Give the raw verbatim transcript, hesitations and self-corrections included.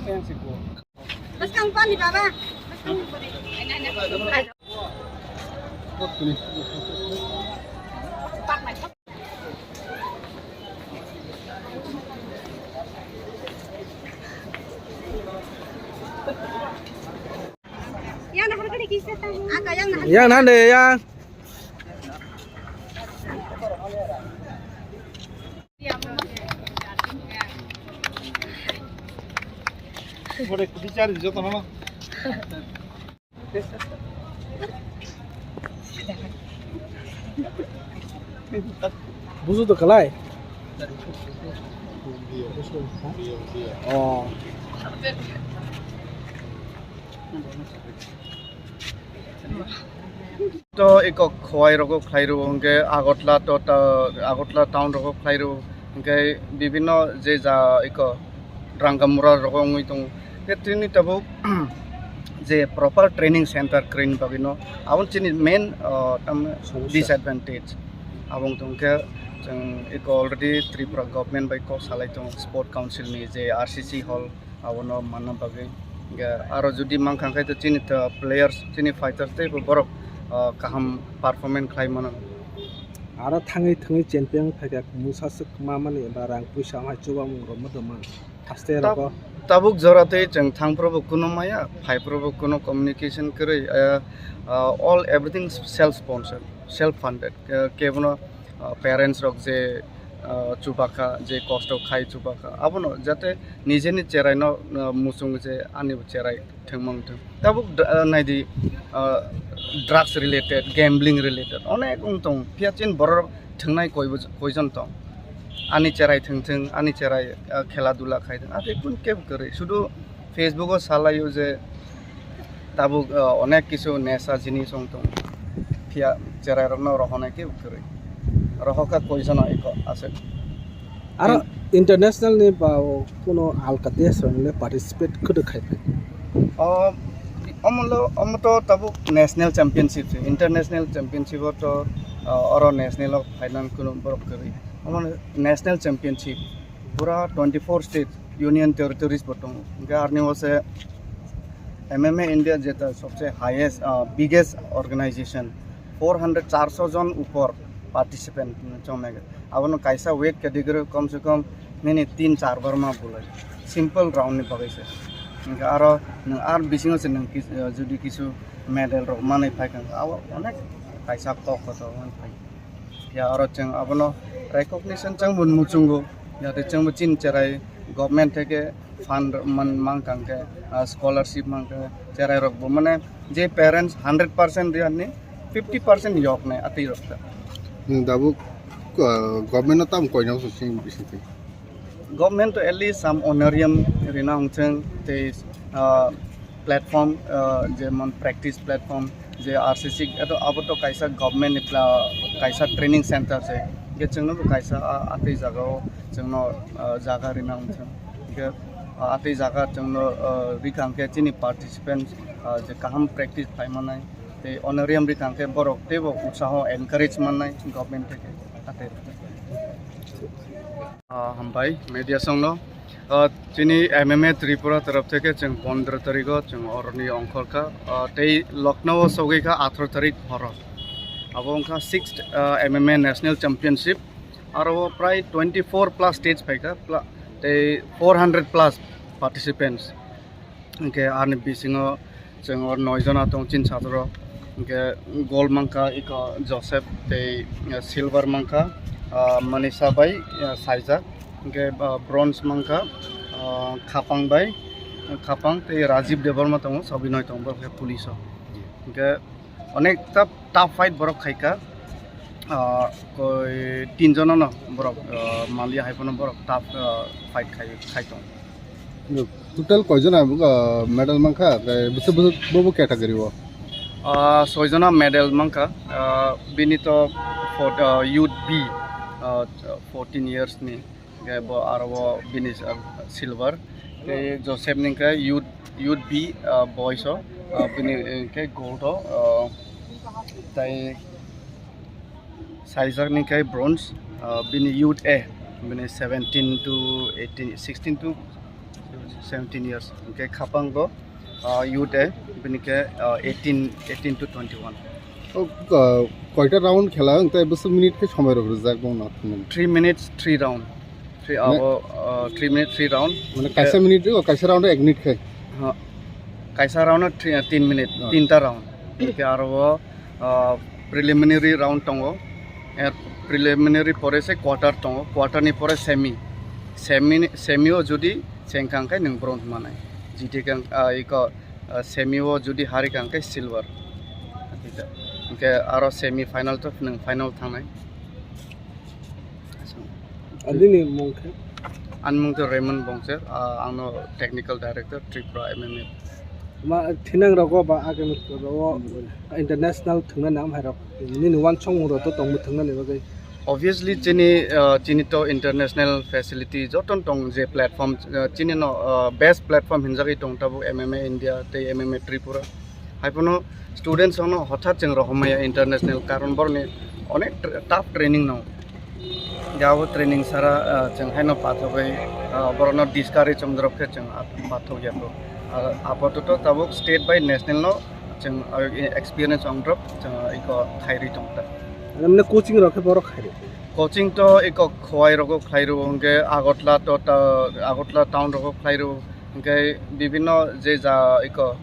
Bas kang pani baba. Yang nak kali kisah tahu. Yang nak. Yang nande yang. Buzu to kalai. Oh. To eko khowai rogo khlai rwo, hwnkhe Agartala to ta-, Agartala town rogo khlai rwo, hwnkhe bibhinno je ja eko Rangamura rogo wngwi tongo. Hwnkhe tini tabuk je proper training center kwrwini bagwino, aboni chini main, ah, tamni Somosya. Disadvantage. Abo wng tong khe chwng eko already Tripura government bai kok salai tongo, sport council ni je R C C hall, abono manna bagwi. Hwnkhe aro jodi mankha khe to chini to players, chini fighters tei bo borok, ah, kaham performance khlai mano. Aro thangwi thwngwi champion phaikha, mungsa swk ma mani eba rang puisa hai chubamung rok ma tongma haste Tab-, rogo. Tabuk jora tei chwng thangphuru bo kuno maya, phaiphuru bo kuno communication kwrwi, ah, ah, all everything self sponsored, self funded. Ke-, kebono, ah, parents rok je ah, chubakha, je kosto khai chubakha, abono jate nijeni cheraino, ah, muchungo je ani cherai thwngmung thwng. Tabuk dr-, ah, naidi, ah, drugs related, gambling related, onek wng tong. Phiya chini borok thwngnai koi boj-, koijon tong. Ani cherai thwng thwng, ani cherai, ah, khela dula khai thwng. Ate kun kebo kwrwi. Sudu Facebook o salaio je tabuk, uh, onek kisu nesa jinis wng tong. Phiya cherai rokno rohonai khe kwrwi. Rohokha koijono eko aswk. Aro In- international ni ba o kuno alka desh rok le participate kwdwk khai phai. O, omo lo, omo to tabuk national championship se, international championship o to, uh, oro national o final kuno borok kwrwi. Omo national championship pura twenty four state union territories bo tongo. Hwnkhe arni o se M M A India jeta sobse highest, ah, biggest organization, four hundred, charso jon upor participant chongnai. Abono kaisa weight category kom se kom nini tin char bar ma bulai. Simple round ni bagwi se. Hwnkhe aro nwng ar bisingo se nwng kis-, ah, jodi kisu medal rok manwi phai kha, abo onek kaisa kok kotor wng phai. Ya, oro chwng abono recognition chwng bo muchungo, jate chwng bo chini cherai government theke fund man, mang kang khe, ah, scholarship mang khe, cherai rok bo mane je parents hundred percent riyani fifty percent yok nai atwi rok ta. Nwng tabuk, ah, government no tamo koina sing bising twi. Government to at least some honorarium rina hongcheng tei, ah, platform, ah, jemon practice platform je R C C eto abo to kaisa government ni pla-, kaisa training center se. Hingke chwngno bo kaisa a, atwi jaga o chwngno, ah, jaga rina hongcheng. Hingke, ah, atwi jaga chwngno, ah, rikha hingke chini participants, ah, je kaham practice khai manai tei honorarium rikha hingke borok teibo utsaho encourage mannai government theke. Atwi. Ah, hambai, media songno. Ah, chini M M A Tripura taraf theke chwng pondro tarikh o chwng oroni ongkhor kha. Ah, tei Lucknow o sogwi kha atharo tarikh horo. Abo wngkha sixth, ah, M M A National Championship. Aro prai twenty four plus states phaikha, pla-, tei four hundred plus participants. Hingke ani bisingo chwng o noi jona tong chini satrok. Hingke gold mankha iko Joseph tei, eh, silver mankha, ah, Manisha bai, eh, Saijak. Hingke, ah, bronze mankha, ah, Khapang bai, Khapang tei Rajiv Debbarma tongo, sobi noi tongo, bo khe police o. Hingke onek ta tough fight borok khaikha, ah, koi tin jono no borok, ah, maliya hai phano borok tough, ah, fight khai, khai tong. Total koi jona, ah, medal mankha, tei bwswk bwswk bo bo category o? Ah, soi jona medal mankha, ah, bini to for, ah, youth B, ah, fourteen years ni. Hingke bo aro bo bini, ah, silver. Tei Joseph ni hingke youth, youth B, ah, boys o, ah, bini, eh, hingke gold o, ah, tei Saijak ni hingke bronze, ah, bini youth A, bini seventeen to eighteen, sixteen to seventeen years. Hwnkhe khapang bo, ah, youth e, bini khe, ah, eighteen, eighteen to twenty-one. O, ah, koita round khela, hwnkhe bwswk minute khe somai rok rijak bongno? Three minutes, three round. Three, Mane- abo, ah, three minutes, three round. Mane kaisa minute o, kaisa round o ek minute khe? Ha. Kaisa round o three, tin minute, Oh. tinta round. Hwnkhe aro o, ah, preliminary round tongo. Er preliminary pore se quarter tongo. Quarter ni pore semi. Semi, semi o jodi chengkha hwnkhe nwng bronze manai. Jiti kang, ah, iko, ah, semi o jodi hari kha hwnkhe silver. Hwnkhe aro semi final to nwng final thangnai. Adini mung khe? Ani mung to Raymond Bongcher, ah, angno technical director Tripura M M A. Ma thinang rogo ba agami rogo international thwngna nam hai rok. Nini wansong mung rok to tongmo thwngna ni bagwi. Obviously chini, ah, chini to international facility joto tong je platform, ah, chini no, ah, best platform hinjagwi tong tabuk M M A India tei M M A Tripura. Haiphano students rokno hothat chwng rohormaya international, karon borokni onek tr-, tough training no. Jabo training sara, ah, chwng haino pathogwi, ah, borokno discourage wngdrop khe chwng ap-, pathogya kho. Ah, apatot tabuk state bai national no chwng, ah, experience wngdrop chwng iko khairwi tongkha. Mane coaching rok khe borok khairwi? Coaching to iko Khowai rogo khlairwo, hwnkhe Agartala to ta-, Agartala town rogo khlairwo, hwnkhe bibhinno je ja iko